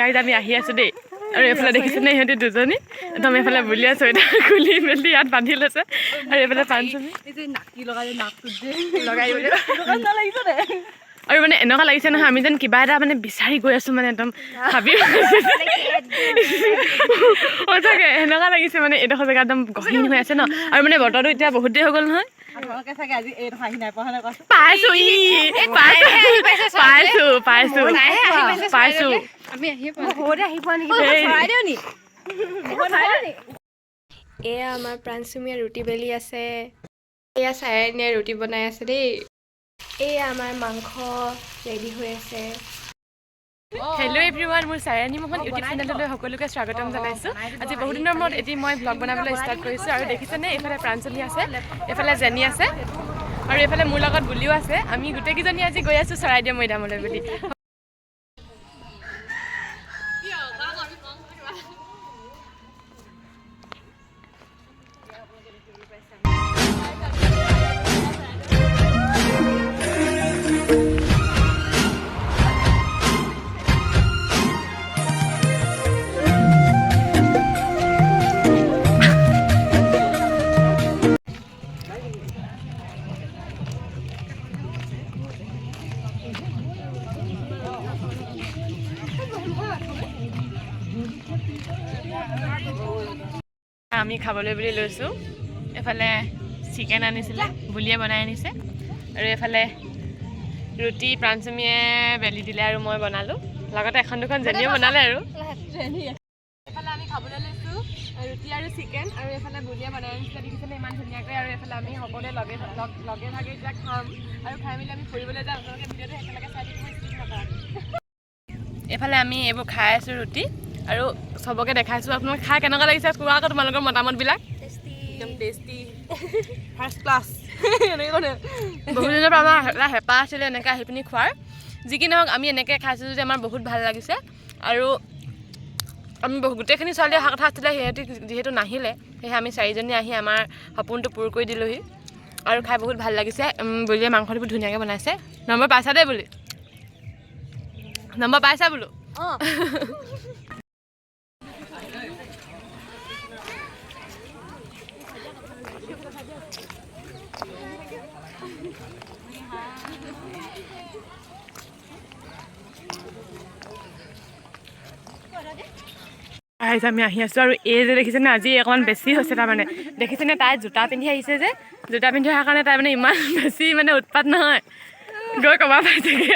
গাড়ীত আমি আহি আছোঁ দেই। আৰু এইফালে দেখিছেনে, ইহঁতি দুজনী একদম এইফালে বুলিয়ে চুৱেটাৰ খুলি মেলি ইয়াত বান্ধি লৈছে। আৰু এইফালে পাঞ্চুমি লগাই দিবলৈ। আৰু মানে এনেকুৱা লাগিছে নহয়, আমি যেন কিবা এটা মানে বিচাৰি গৈ আছোঁ, মানে একদম ভাবি সঁচাকে সেনেকুৱা লাগিছে। মানে এইডোখৰ জেগা একদম গহীন হৈ আছে ন। আৰু মানে বতৰটো এতিয়া বহুত দেৰি হৈ গ'ল নহয়। পাইছো, ই পাইছো, পাইছো, পাইছো, পাইছো। আমি আহিয়ে পোৱা। এই, এয়া আমাৰ প্ৰাঞ্চুমীয়ে ৰুটি বেলি আছে। এয়া চায়ানীয়ে ৰুটি বনাই আছে দেই। এয়া আমাৰ মাংস ৰেডি হৈ আছে। হেল্ল' এভৰিৱান, মোৰ চায়ানী মোহন ইউটিউব চেনেললৈ সকলোকে স্বাগতম জনাইছোঁ। আজি বহুত দিনৰ মূৰত এটি মই ভ্লগ বনাবলৈ ষ্টাৰ্ট কৰিছোঁ। আৰু দেখিছেনে, এইফালে প্ৰাঞ্চুমী আছে, এইফালে জেনী আছে আৰু এইফালে মোৰ লগত বুলিও আছে। আমি গোটেইকেইজনী আজি গৈ আছোঁ চৰাইদেউ মৈদামলৈ বুলি। আমি খাবলৈ বুলি লৈছোঁ। এইফালে চিকেন আনিছিলে, বুলিয়ে বনাই আনিছে। আৰু এইফালে ৰুটি প্ৰাঞ্চুমীয়ে বেলি দিলে আৰু মই বনালোঁ, লগতে এখন দুখন জেনীও বনালে। আৰু এইফালে আমি খাবলৈ লৈছোঁ ৰুটি আৰু চিকেন। আৰু এইফালে বুলিয়ে বনাই আনিছিলে, দেখিছেনে ইমান ধুনীয়াকৈ। আৰু এইফালে আমি সকলোৱে লগে লগ লগে ভাগে এতিয়া খাম আৰু খাই মেলি আমি ফুৰিবলৈ যাম। আপোনালোকে ভিডিঅ'টো একেলগে চাই থাকিব, স্কিপ নকৰাকৈ। এইফালে আমি এইবোৰ খাই আছোঁ ৰুটি আৰু চবকে দেখাইছোঁ। আপোনালোকে খাই কেনেকুৱা লাগিছে কোৱা আকৌ তোমালোকৰ মতামতবিলাক। একদম টেষ্টি, ফাৰ্ষ্ট ক্লাছ। বহুত দিনৰ পৰা আমাৰ এটা হেঁপাহ আছিলে এনেকৈ আহি পিনি খোৱাৰ। যি কি নহওক, আমি এনেকৈ খাইছোঁ যদি আমাৰ বহুত ভাল লাগিছে। আৰু আমি বহু গোটেইখিনি ছোৱালী অহা কথা আছিলে, সিহঁতি যিহেতু নাহিলে, সেয়েহে আমি চাৰিজনী আহি আমাৰ সপোনটো পূৰ কৰি দিলোঁহি। আৰু খাই বহুত ভাল লাগিছে। বুলিয়ে মাংসটো বহুত ধুনীয়াকৈ বনাইছে। নম্বৰ পাইছা দেই বুলি, নম্বৰ পাইছা বোলো। আহিছে, আমি আহি আছোঁ। আৰু এই যে দেখিছেনে, আজি অকণমান বেছি হৈছে তাৰমানে। দেখিছেনে, তাই জোতা পিন্ধি আহিছে যে, জোতা পিন্ধি অহাৰ কাৰণে তাই মানে ইমান বেছি মানে উৎপাত নহয়, গৈ কমা পাইছেগৈ।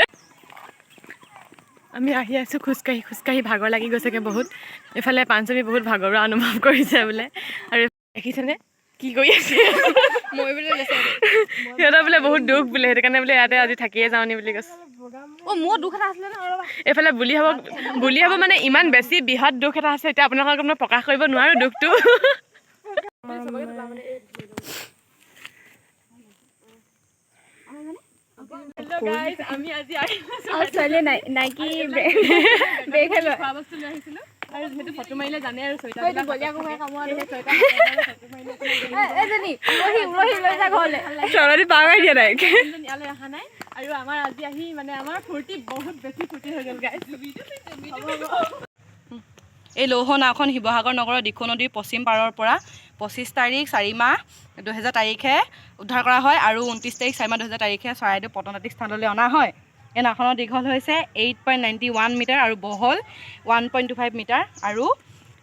আমি আহি আছোঁ খোজকাঢ়ি খোজকাঢ়ি, ভাগৰ লাগি গৈছেগৈ বহুত। এইফালে পাঞ্চমী বহুত ভাগৰুৱা অনুভৱ কৰিছে বোলে। আৰু দেখিছেনে কি কৰি আছে? মই বোলে লৈছে। সিহঁতৰ বোলে বহুত দুখ বোলে, সেইটো কাৰণে বোলে ইয়াতে আজি থাকিয়ে যাওঁ নি বুলি কৈছে। অ', মোৰ দুখ এটা আছিলে নহয়, ৰ'বা। এইফালে বুলি হ'ব, বুলি হ'ব, মানে ইমান বেছি বৃহৎ দুখ এটা আছে, এতিয়া আপোনালোকক মই প্ৰকাশ কৰিব নোৱাৰোঁ দুখটো। আমি আজি ছোৱালীয়ে নাইকি বেগ লয়। খোৱা বস্তু লৈ আহিছিলোঁ আৰু যিহেতু ফটো মাৰিলে জানে আৰু চুৱেটাৰ। এজনী উৰহি উৰহি লৈ যা ঘৰলৈ। চৰণি পাৰ কৰি দিয়া তাইক। ইয়ালৈ অহা নাই আৰু আমাৰ আজি আহি মানে আমাৰ ফূৰ্তি বহুত বেছি ফূৰ্তি হৈ গ'ল গাইজ। এই লৌহ নাওখন শিৱসাগৰ নগৰৰ দিখৌ নদীৰ পশ্চিম পাৰৰ পৰা 25 তাৰিখ 4 মাহ 2000 তাৰিখে উদ্ধাৰ কৰা হয় আৰু 29 তাৰিখ 4 মাহ 2000 তাৰিখে চৰাইদেউ প্ৰত্নতাত্ত্বিক স্থানলৈ অনা হয়। এই নাওখনৰ দীঘল হৈছে 8.91 মিটাৰ আৰু বহল 1.25 মিটাৰ আৰু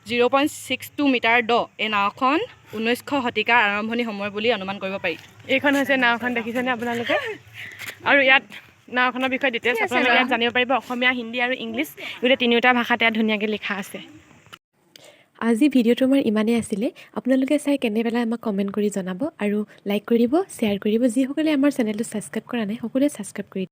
0.62 মিটাৰ দ। এই নাওখন 19শ শতিকাৰ আৰম্ভণি সময় বুলি অনুমান কৰিব পাৰি। এইখন হৈছে নাওখন, দেখিছেনে আপোনালোকে? আৰু ইয়াত নাওখনৰ বিষয়ে ডিটেইলছ আপোনালোকে ইয়াত জানিব পাৰিব। অসমীয়া, হিন্দী আৰু ইংলিছ গোটেই তিনিওটা ভাষাতে ইয়াত ধুনীয়াকৈ লিখা আছে। আজি ভিডিঅ'টো আমাৰ ইমানেই আছিলে। আপোনালোকে চাই কেনে পালে আমাক কমেণ্ট কৰি জনাব আৰু লাইক কৰি দিব, শ্বেয়াৰ কৰিব। যিসকলে আমাৰ চেনেলটো ছাবস্ক্ৰাইব কৰা নাই, সকলোৱে ছাবস্ক্ৰাইব কৰি দিব।